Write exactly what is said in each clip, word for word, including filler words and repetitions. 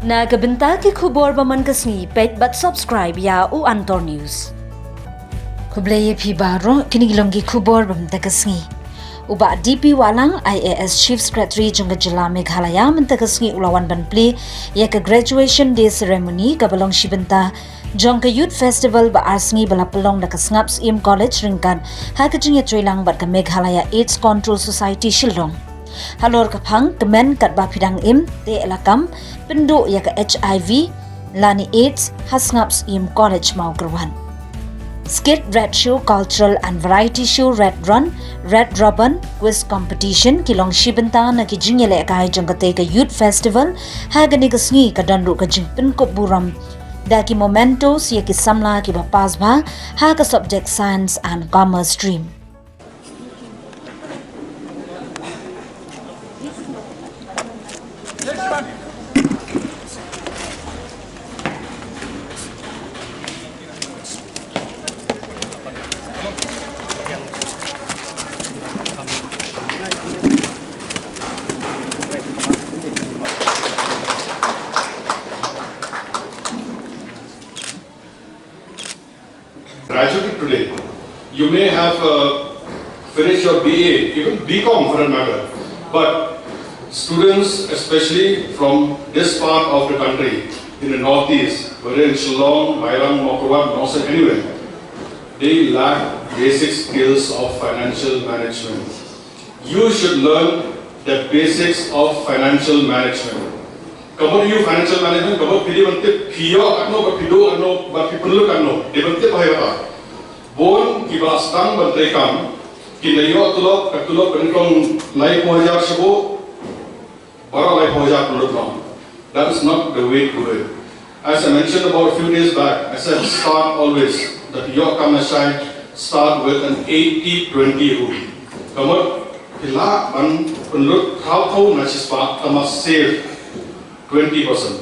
Na ka bynta ki khubor ba man ka sngi, peit bad subscribe ïa u Antor News. Khublei ïa phi baroh, kine ki long ki khubor ba man ka sngi. U Bah D P Wahlang, I A S Chief Secretary jong ka jylla Meghalaya, mynta ka sngi u la wan ban plie ïa ka graduation day ceremony kaba long shi bynta jong ka Youth Festival ba ar sngi ba la pynlong da ka Sngap Syiem College ryngkat ha ka jingïatreilang bad ka Meghalaya AIDS Control Society Shillong. Halor ka phang kmen katba phi dang im, teh lakam, pynduh ïa ka H I V lane AIDS ha Sngap Syiem College Mawkyrwat. Skit Red Show, Cultural and Variety Show, Red Run, Red Robin, Quiz Competition ki long shi bynta na ki jingïalehkai jong katei ka Youth Festival. Ha kane ka sngi ka don ruh ka jingpynkup burom da ki mementos ïa ki samla kiba pass bha ha ka subject Science and Commerce Stream. Graduated today. You may have uh, finished your B A, even B Com for that matter. But students, especially from this part of the country, in the Northeast, whether in Shillong, Mairang, Mawkyrwat, Nawsongt, anywhere, they lack basic skills of financial management. You should learn the basics of financial management. Ka mut ïa u financial management, ka mut phi dei ban tip phi ïoh katno, bad phi duh katno, bad phi pynlut katno, dei ban tip hi kata. Bun kiba sdang ban trei kam, kin da ïoh tulop, ka tulop ka nyngkong laiphew hajar shapoh, baroh laiphew hajar pynlut noh. That is not the way to do it. As I mentioned about a few days back, I said start always. That ïoh kam lashai, start with an eighty twenty rule. Ka mut, phi lah ban pynlut hynriew na shispah, ka mut save twenty percent.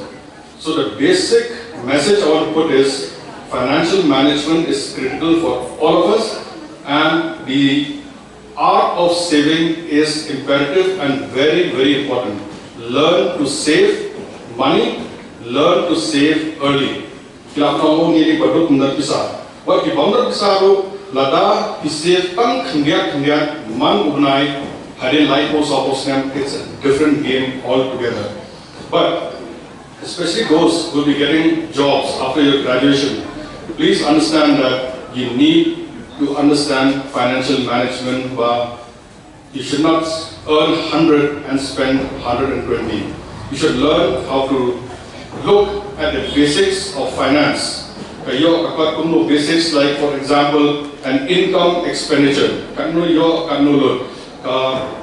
So the basic message I want to put is financial management is critical for all of us, and the art of saving is imperative and very, very important. Learn to save money, learn to save early. Ki la ong ngi dei ba duk ym don pisa. Wat ki bym don pisa ruh, lada ki save tang khyndiat khyndiat man u bnai, hadien laiphew sawphew snem, it's a different game altogether. But especially those who will be getting jobs after your graduation, please understand that you need to understand financial management, ba you should not earn hundred and spend hundred and twenty. You should learn how to look at the basics of finance. Ka ïoh ka kot kumno basics, like, for example, an income expenditure. Katno ïoh, katno lut. Ka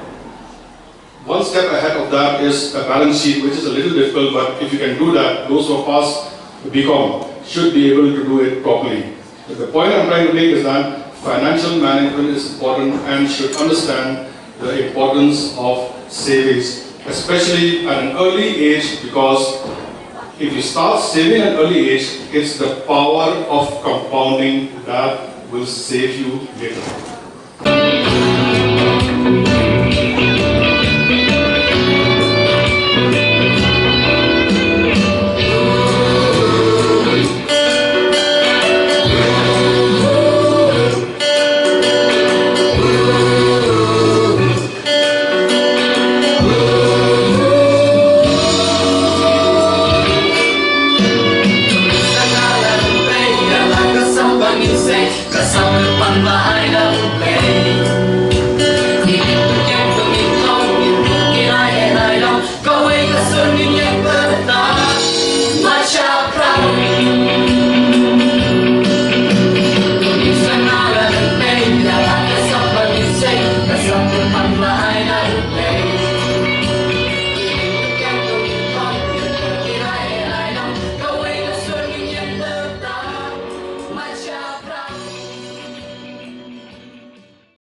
One step ahead of that is a balance sheet, which is a little difficult, but if you can do that, those who have passed the B Com should be able to do it properly. But the point I'm trying to make is that financial management is important and should understand the importance of savings, especially at an early age, because if you start saving at an early age, it's the power of compounding that will save you later.